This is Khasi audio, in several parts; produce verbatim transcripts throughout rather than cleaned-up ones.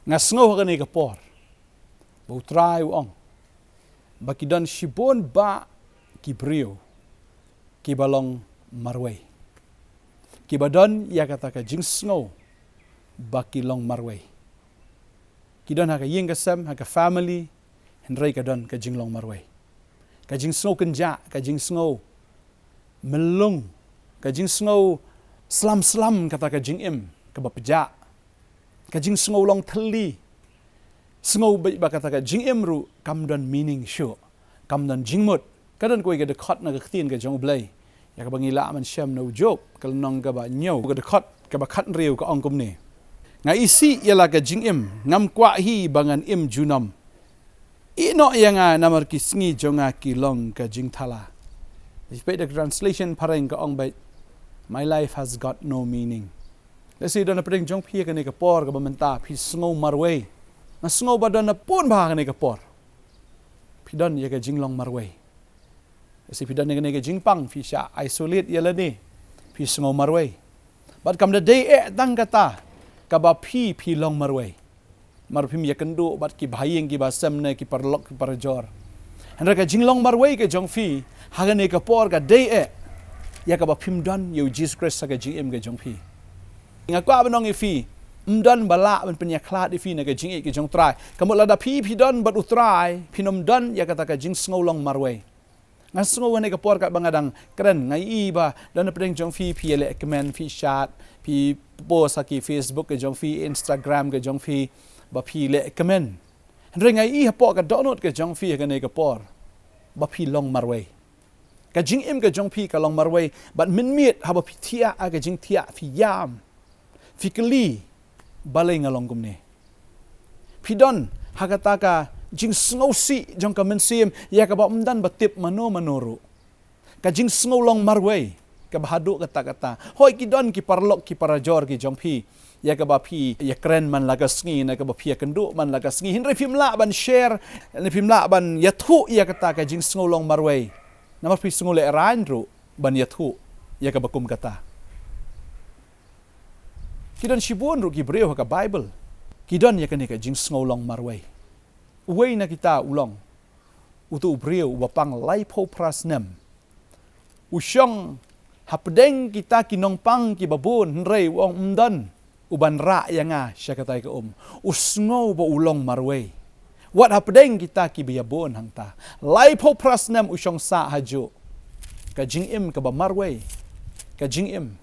Nga sngew ha kane ka por ba U Trai u ong ba ki don shibun bah ki briew kiba long marwei, kiba don ïa kata ka jingsngew ba ki long marwei. Ki don ha ka ïing ka sem, ha ka family, hynrei ka don ka jinglong marwei, ka jingsngew kynjah, ka jingsngew myllung, ka jingsngew slam slam kata ka jingim kaba pjah, ka jingsngew long thylli. Sngew beit ba kata ka jingim ruh kam don meaning shuh, kam don jingmut. Ka don kawei ka dkhot na ka Ktien ka jong U Blei ïa kaba ngi lah ban shem na U Job, ka lynnong kaba hynñiew, ka dkhot kaba khathynriew, ka ong kumne: Nga isih ïa la ka jingim, ngam kwah hi ba ngan im junom. Ïehnoh ïa nga namar ki sngi jong nga ki long ka jingthala. Peit da ka translation phareng, ka ong beit, "My life has got no meaning." Lehse don hapdeng jong phi ha kane ka por kaba mynta phi sngew marwei. Nga sngew ba don ha pun bha ha kane ka por phi don ïa ka jinglong marwei. Lehse phi don ha kane ka jingpang, phi shah isolate ïa lade, phi sngew marwei. Bad kam da dei eh tang kata kaba phi, phi long marwei. Namar phim ïakynduh bad ki bahaïing ki bahasem ne ki paralok ki parajor. Hynrei ka jinglong marwei ka jong phi ha kane ka por ka dei eh ïa kaba phim don ïa U Jisu Khrist ha ka jingim ka jong phi. Nga kwah ban ong ïa phi, ym don ba lah ban pynïakhlad ïa phi na ka jingïeit ka jong U Trai. Ka mut lada phi, phi don bad U Trai, phin ym don ïa kata ka jingsngew long marwei. Nga sngew ha kane ka por katba nga dang kren, nga ïohi ba don hapdeng jong phi, phi ïaleh kmen, phi shad, phi post ha ki Facebook ka jong phi, Instagram ka jong phi, ba phi leh kmen. Hynrei nga ïohi hapoh ka dohnud ka jong phi ha kane ka por ba phi long marwei. Ka jingim ka jong phi ka long marwei, bad mynmiet haba phi thiah ha ka jingthiah phi ïam, phi kylli, balei nga long kumne. Phi don ha kata ka jingsngewsih jong ka mynsiem ïa kaba ym don ba tip mano mano ruh. Ka jingsngew long marwei kaba haduh katta-katta. Hooid, ki don ki paralok ki parajor ki jong phi ïa kaba phi ïakren man la ka sngi, na kaba phi ïakynduh man la ka sngi, hynrei phim lah ban share, ne phim lah ban ïathuh ïa kata ka jingsngew long marwei. Namar phi sngew lehraiñ ruh ban ïathuh ïa kaba kum kata. Ki don shibun ruh ki briew ha ka Baibl ki don ïa kane ka jingsngew long marwei. Uwei na kita u long uto u briew uba pang laiphew phra snem. U shong hapdeng kita ki nongpang kiba bun, hynrei u ong, ym don uban rah ïa nga sha katai ka um. U sngew ba u long marwei wat hapdeng kita kiba ïa bun hangta. Laiphew phra snem u shong sah hajuh. Ka jingim kaba marwei, ka jingim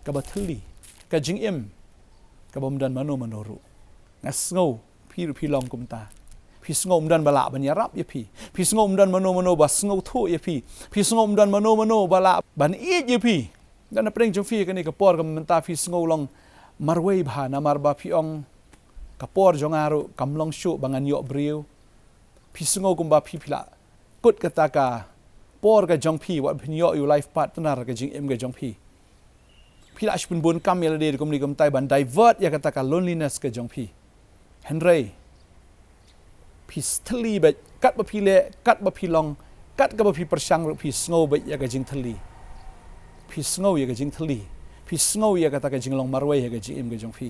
kaba thylli, ka jingim kaba ym don mano mano ruh. Nga sngew phi ruh phi long kumta. Phi sngew ym don ba lah ban ïarap ïa phi. Phi sngew ym don mano mano ba sngewthuh ïa phi. Phi sngew ym don mano mano ba lah ban ïeit ïa phi. Don hapdeng jong phi ha kane ka por kaba mynta phi sngew long marwei bha, namar ba phi ong, ka por jong nga ruh kam long shuh ba ngan ïoh briew. Phi sngew kumba phi, phi lah kut kata ka por ka jong phi wat phin ïoh ïa u life partner ka jingim ka jong phi. Phi lah shu pynbun kam ïa lade kumne kumtai ban divert ïa kata ka loneliness ka jong phi. Hynrei phi thylli beit, katba phi leh, katba phi long, kat kaba phi pyrshang ruh phi sngew beit ïa ka jingthylli. Phi sngew ïa ka jingthylli. Phi sngew ïa kata ka jinglong marwei ha ka jingim ka jong phi.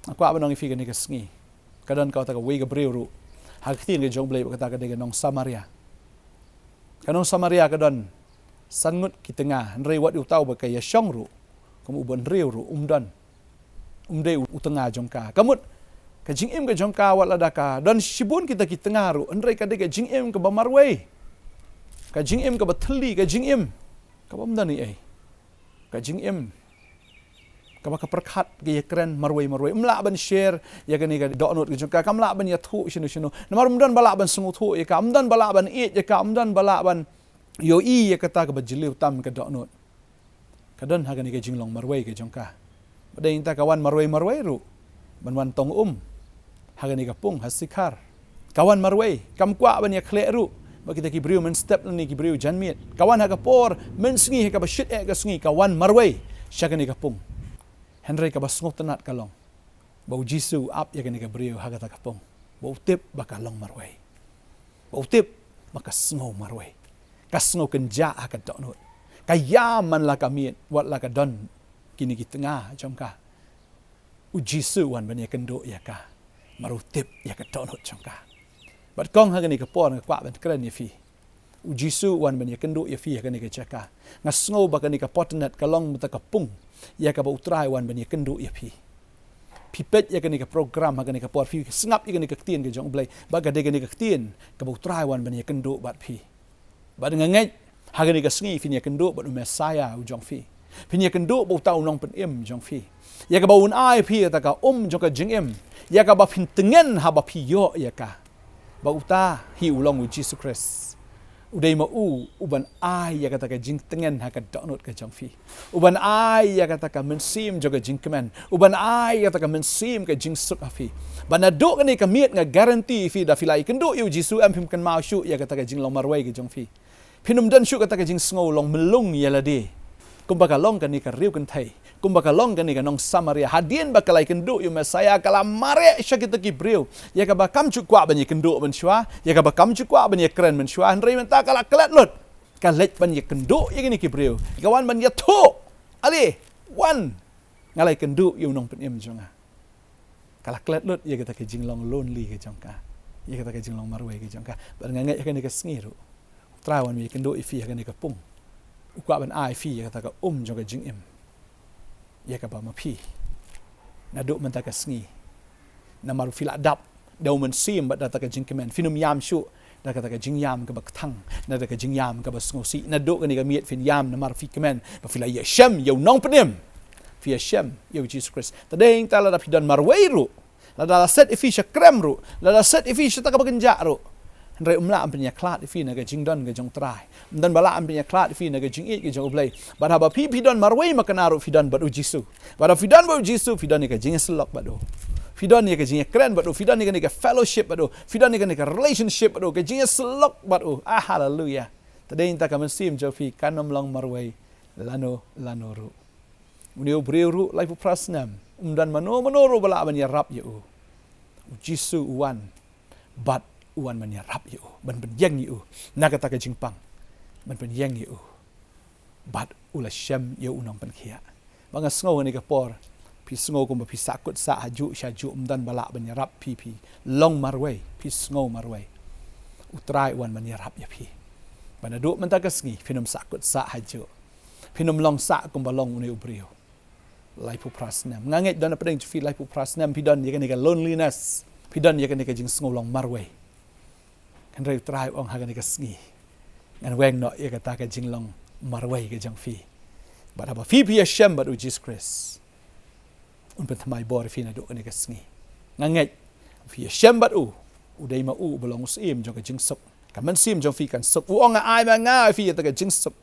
Nga kwah ban ong ïa phi kane ka sngi, ka don kawei ka briew ruh ha ka Ktien ka jong U Blei, kata ka dei ka nong Samaria. Ka nong Samaria ka don san ngut ki tnga, hynrei wat ïa uta uba ka ïashong ruh kum u bynriew ruh um don, um dei u tnga jong ka. Ka mut ka jingim ka jong ka, wat lada ka don shibun kita ki tnga ruh, hynrei ka dei ka jingim kaba marwei, ka jingim kaba thylli, ka jingim kaba ym don ei ei, ka jingim kaba ka pyrkhat, ka ïakren marwei marwei. Ym lah ban share ïa kane ka dohnud ka jong ka, kam lah ban ïathuh shano shano, namar ym don ba lah ban sngewthuh ïa ka, ym don ba lah ban ïeit ïa ka, ym don ba lah ban ïohi ïa kata kaba jylliew tam ka dohnud. Ka don ha kane ka jinglong marwei ka jong ka. Bad dei nangta ka wan marwei marwei ruh ban wan tong um ha kane ka pung ha Sikhar. Ka wan marwei, kam kwah ban ïakhleh ruh bad kita ki briew mynstep lane ki briew janmiet. Ka wan ha ka por mynsngi, ha kaba shit eh ka sngi, ka wan marwei sha kane ka pung. Hynrei kaba sngewtynnat ka long ba U Jisu u ap ïa kane ka briew ha kata ka pung, ba u tip ba ka long marwei, ba u tip ba ka sngew marwei, ka sngew kynjah ha ka dohnud, ka ïam man la ka miet wat la ka don kine ki tnga jong ka. U Jisu u wan ban ïakynduh ïa ka. Mar u tip ïa ka dohnud jong ka. Bad kong, ha kane ka por nga kwah ban kren ïa phi. U Jisu u wan ban ïakynduh ïa phi ha kane ka jaka. Nga sngew ba kane ka fortnight ka long mynta ka pung ïa kaba U Trai u wan ban ïakynduh ïa phi. Phi peit ïa kane ka program ha kane ka por, phi sngap ïa kane ka ktien ka jong U Blei. Ba ka dei kane ka ktien kaba U Trai u wan ban ïakynduh bad phi. Bad nga ngeit ha kane ka sngi phin ïakynduh bad u Messaïah u jong phi. Phin ïakynduh bad uta u nongpynim jong phi. Ïa kaba un ai phi ïa kata ka um jong ka jingim. Ïa kaba phin tngen haba phi ïoh ïa ka. Ba uta hi u long u Jisu Khrist. U dei ma u, u ban ai ïa kata ka jingtngen ha ka dohnud ka jong phi. U ban ai ïa kata ka mynsiem jong ka jingkmen. U ban ai ïa kata ka mynsiem ka jingsuk ha phi. Ba naduh kane ka miet nga guarantee ïa phi, da phi la ïakynduh ïa u Jisu, em phim kynmaw shuh ïa kata ka jinglong marwei ka jong phi. Phin ym don shuh kata ka jingsngew long mlung ïa lade. Kumba ka long kane ka riewkynthei. Kumba ka long kane ka nong Samaria. Hadien ba ka la ïakynduh ïa u Messaïah, ka la mareh sha kita ki briew. Ïa kaba kam ju kwah ban ïakynduh mynshuwa. Ïa kaba kam ju kwah ban ïakren mynshuwa. Hynrei mynta ka la klet lut. Ka leit ban ïakynduh ïa kine ki briew. Ïa ka wan ban ïathuh. Ale, wan. Nga la ïakynduh ïa u nongpynim jong nga. Ka la klet lut ïa kata ka jinglong lonely ka jong ka. Ïa kata ka jinglong marwei ka jong ka. Bad nga ngeit ha kane ka sngi ruh. U Trai u wan ban ïakynduh ïa phi ha kane ka pung. U kwah ban ai phi ïa kata ka um jong ka jingim. Ïa kaba ma phi. Naduh mynta ka sngi. Namar phi la dap da u mynsiem bad da kata ka jingkmen. Phin ym ïam shuh da kata ka jingïam kaba kthang. Na kata ka jingïam kaba sngewsih. Naduh kane ka miet phin ïam namar phi kmen. Ba phi la ïashem ïa u nongpynim. Phi ïashem ïa u Jisu Khrist. Te dei ta lada phi don marwei ruh. Lada la set ïa phi sha krem ruh, lada la set ïa phi sha kata kaba kynjah ruh. Hynrei um lah ban pynïakhlad ïa phi na ka jingdon ka jong U Trai. Um don ba lah ban pynïakhlad ïa phi na ka jingïeit ka jong U Blei. Bad haba phi phi don marwei makna ruh phi don bad u Jisu. Bad haba phi don bad u Jisu phi don ïa ka jingïasyllok bad u. Phi don ïa ka jingïakren bad u, phi don ïa kane ka fellowship bad u, phi don ïa kane ka relationship bad u, ka jingïasyllok bad u. Ah, haleluya. Te dei ta ka mynsiem jong phi kan ym long marwei lano lano ruh. Une u briew ruh laiphew phra snem. Um don mano mano ruh ba lah ban ïarap ïa u. U Jisu u wan. Bad u wan ban ïarap ïa u. Ban pynïeng ïa u. Na kata ka jingpang. Ban pynïeng ïa u. Bad u la shem ïa u nongpynkhiah. Ba nga sngew ha kane ka por. Phi sngew kumba phi sahkut sah hajuh shajuh, um don ba lah ban ïarap phi, phi long marwei, phi sngew marwei. U Trai u wan ban ïarap ïa phi. Ba naduh mynta ka sngi phin ym sahkut sah hajuh. Phin ym long sah kumba long une u briew. Laiphew phra snem. Nga ngeit don hapdeng jong phi laiphew phra snem phi don ïa kane ka loneliness. Phi don ïa kane ka jingsngew long marwei. Hynrei U Trai u ong ha kane ka sngi. Ngan weng noh ïa kata ka jinglong marwei ka jong phi. Bad haba phi phi ïashem bad u Jisu Khrist. Un pynthymmai bor ïa phi naduh kane ka sngi. Nga ngeit. Phi ïashem bad u. U dei ma u uba long u syiem jong ka jingsuk. Ka mynsiem jong phi kan suk. U ong nga ai ma nga ïa phi ïa kata ka jingsuk.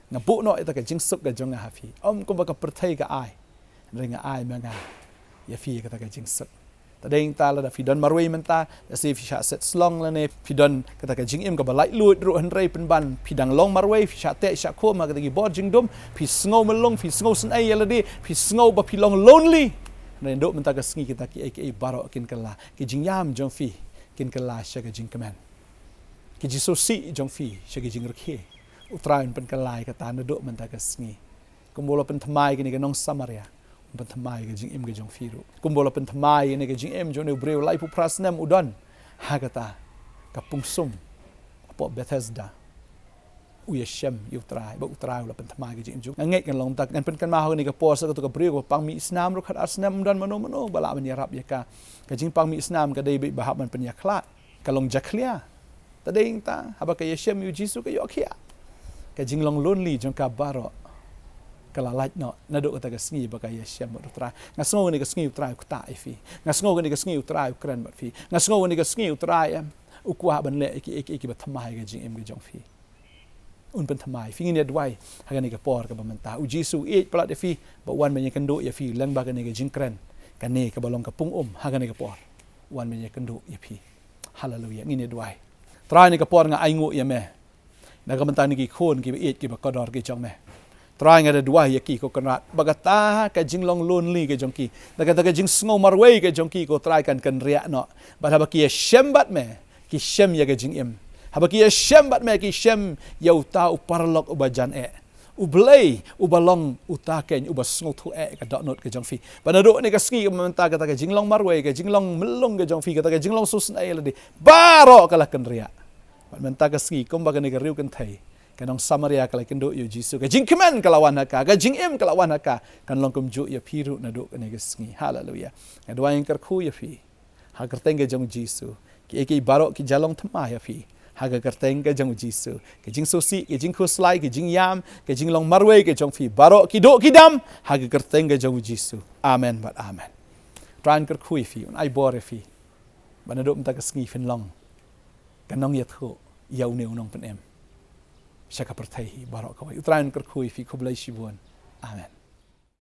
Nga buh noh ïa kata ka jingsuk ka jong nga ha phi. Ym kumba ka pyrthei ka ai. Hynrei nga ai ma nga ïa phi ïa kata ka jingsuk. Te dei ta lada phi don marwei mynta, lehse phi shah set slong lane phi don kata ka jingim kaba laitluid ruh hynrei pynban phi dang long marwei, phi shah teh shah khum ha kata ki bor jingdum, phi sngew mlung, phi sngew synei ïa lade, phi sngew ba phi long lonely. Hynrei naduh mynta ka sngi kita kiei kiei baroh kin kylla, ki jingïam jong phi kin kylla sha ka jingkmen. Ki jingsngewsih jong phi sha ki jingrkhie. U Trai un pynkylla ïa kata naduh mynta ka sngi. Kumba u la pynthymmai ïa kane ka nong Samaria, un pynthymmai ïa ka jingim ka jong phi ruh. Kumba u la pynthymmai ïa kane ka jingim jong une u briew laiphew phra snem u don ha kata ka pung sum hapoh Bethesda. U ïashem ïa U Trai, bad U Trai u la pynthymmai ïa ka jingim jong u. Nga ngeit kan long tak, ngan pynkynmaw ha kane ka por sa kata ka briew kaba pang mih snam ruh khatar snem, um don mano mano ba lah ban ïarap ïa ka. Ka jingpang mih snam ka dei beit ba hap ban pynïakhlad. Ka long jakhlia. Te dei ta, haba ka ïashem ïa u Jisu ka ïoh khia. Ka jinglong lonely jong ka baroh. Ka la lait noh, naduh kata ka sngi ba ka ïashem bad U Trai. Nga sngew kane ka sngi U Trai u ktah ïa phi. Nga sngew kane ka sngi U Trai u kren bad phi. Nga sngew kane ka sngi U Trai em. U kwah ban leh ïa ki, ïa ki, ïa kiba thymmai ka jingim ka jong phi. Un pynthymmai. Phi ngin ïa duwai. Ha kane ka por kaba mynta. U Jisu u ïeit palat ïa phi. Ba u wan ban ïakynduh ïa phi. Lyngba kane ka jingkren. Kane kaba long ka pung um. Ha kane ka por. U wan ban ïakynduh ïa phi. Haleluya. Ngin ïa duwai. Trai, ha kane ka por nga ainguh ïa me. Na ka bynta kine ki khun kiba ïeit kiba kordor ki jong me. Trai, nga da duwai ïa ki ko Kynrad. Ba kata ka jinglong lonely ka jong ki. Ba kata ka jingsngew marwei ka jong ki ko Trai kan kynriah noh. Bad haba ki ïashem bad me. Ki shem ïa ka jingim. Haba ki ïashem bad me ki shem ïa uta u paralok uba jan eh. U Blei, uba long uta ken, uba sngewthuh eh ka dohnud ka jong phi. Bad naduh kane ka sngi kumba mynta kata ka jinglong marwei, ka jinglong myllung ka jong phi, kata ka jinglong sngewsynei ïa lade, baroh ka la kynriah. Bad mynta ka sngi kumba kane ka riew kynthei, ka nong Samaria ka la ïakynduh ïa u Jisu, ka jingkmen ka la wan ha ka, ka jingim ka la wan ha ka, kan long kumjuh ïa phi ruh naduh kane ka sngi. Haleluia. Nga duwai, nga kyrkhu ïa phi ha ka kyrteng ka jong u Jisu, kiei kiei baroh ki jia long thymmai ïa phi ha ka kyrteng ka jong u Jisu. Ka jingsngewsih, ka jingkhuslai, ka jingïam, ka jinglong marwei ka jong phi, baroh ki duh ki dam ha ka kyrteng ka jong u Jisu. Amen bad amen. U Trai un kyrkhu ïa phi, un ai bor ïa phi, bad naduh mynta ka sngi phin long ka nongïathuh ïa une u Nongpynim sha ka pyrthei hi baroh kawei. U Trai un kyrkhu ïa phi. Khublei shibun. Amen.